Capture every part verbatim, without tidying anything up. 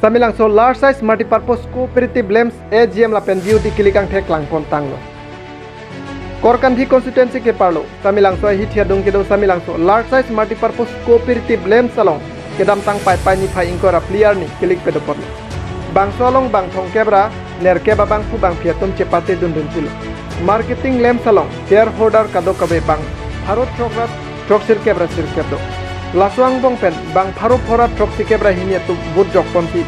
Samelangso Large Size Multipurpose Cooperative Lamps A G M lapen G U T kilik angthek langpon tanglo. Korkanthi constituency keparlo Samelangso ahithi adung kedo Samelangso Large Size Multipurpose Cooperative Lamps along kedamtang Paipai niphai ingkoi ra phli arni kilik pedoponlo. Bangso along bang thomkep ra nerkep abangphu bangphi atum chepate dundun pilo. Marketing lamps along chair holder kadokave bang pharo throk ra throksirkep ra sirkep do. Laso angbong pen bang pharo pho ra throksikep ra hini atum vote jokponsi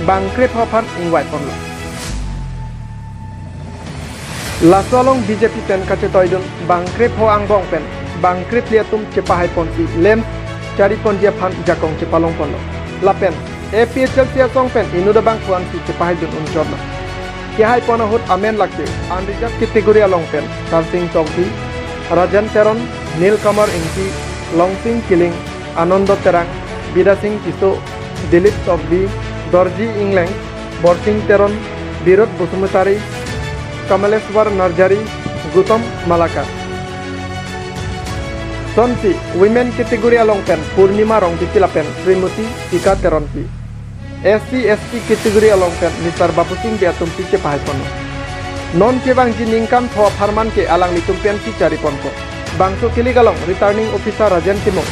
bang krepho aphan ingvaiponlo. Laso along B J P pen kachetoidun bang krepho angbong pen bang krephli atum chepahaiponsi lamps chariponji aphan jakong chepalongponlo. Lapen A P H L C asong pen inut abangphu ansi chepahaidun unchotlo. Kehaipon ahut amen lake unreserved category along pen Sarsing Tokbi, Rajan Teron, Nilkamal Ingti, Longsing Killing, Anando Terang, Bidya Sing Tisso, Dilip Tokbi, Dorji Engleng, Borsing Teron, Birot Basumatary, Kamaleswar Narjari, Gautam Malakar. Sonsi women category along pen Purnima Rongpipi lapen Srimati Tika Teronpi. S C S T category along pen Mister Babusing Bey atumsi chepahaiponlo. Non kevangji ningkan pho apharman ke alanglitum pensi chariponpo. Bangso kilik along Returning Officer Rajen Timung,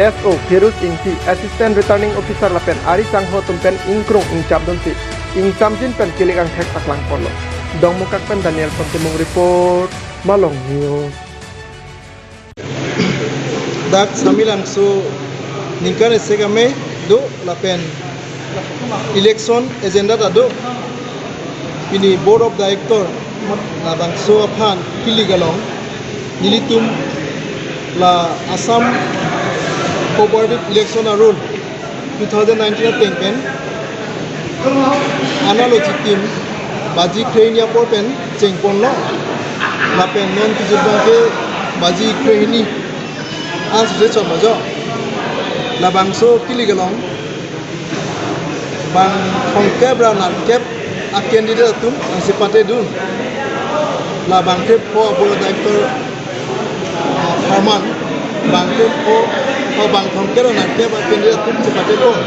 S O Phirus Ingti, Assistant Returning Officer lapen ari sangho atum pen ingkrung ingchapdunsi ingsamjin pen kilik angthek paklangponlo. Dongmukak pen Daniel Pontimung report, Malong News. Dak Samelangso ningkan isi kami do lapen election agenda ta do. Pini Board of Director labangso aphan kilik along nelitum la Assam Cooperative Election Rule two thousand nineteen ateng pen analogy team baji krehini apor pen chengponlo. Lapen non kijut abangke baji krehini an suse chot majo. Labangso kilik along bang thomkep ra nerkep a candidate atum ansi patedun. La bang krepho a Board of Director apharman bang krepho, o bang thomkep ra nerkep a candidate atum chepatedun.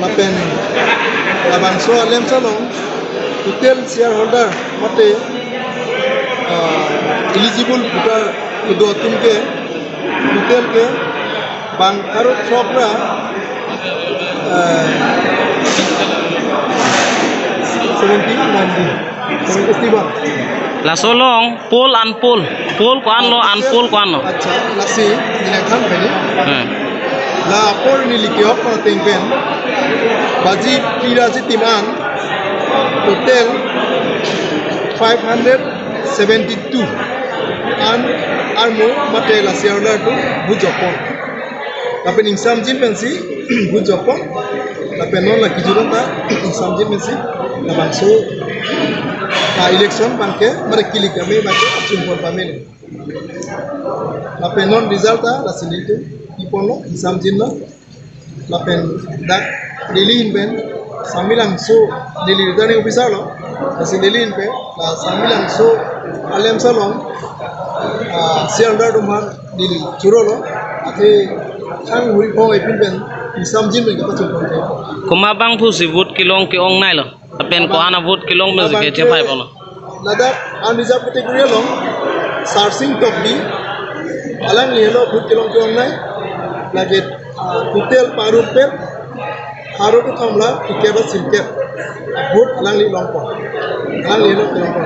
Lapen labangso a lamps along total shareholder mate, ah, eligible voter kedo atum ke total ke bang pharo throk ra, eh, seventy, nineteen, seventy bang. Laso along poll unpoll, poll ko-anlo, unpoll ko-anlo. Accha, lasi neli nangthan pini. Hmm. La apor neli kehok ateng pen baji phli ra isi team an total five hundred seventy-two an armu mate la shareholder atum vote jokpon. Lapen ingsamjin pensi vote jokpon. Lapen non la kijut anta ingsamjin pensi labangso, ah, election abangke mari kilik kami abangke achunpon pamelo. Lapen non result ta lasi nelitum piponlo, ingsamjinlo. Lapen dak neli ahin pen Samelangso, neli Returning Officer lo, lasi neli ahin pen la Samelangso a lamps along, ah, shareholder atum aphan neli churolo, athe thang huri phong epin pen ingsamjin pen kapachunpon ke. Komat abangphusi vote kelong ke-ongneilo? Lapen ko-an a vote kelong pensi ke chepahaiponlo? Ladak unreserved category along Sarsing Tokbi, alangli helo vote kelong ke-ongnei. Lake, ah, total parupet pharo kethom ra phlikep ra sirkep vote alangli longpo. Alangli helo kelongpo.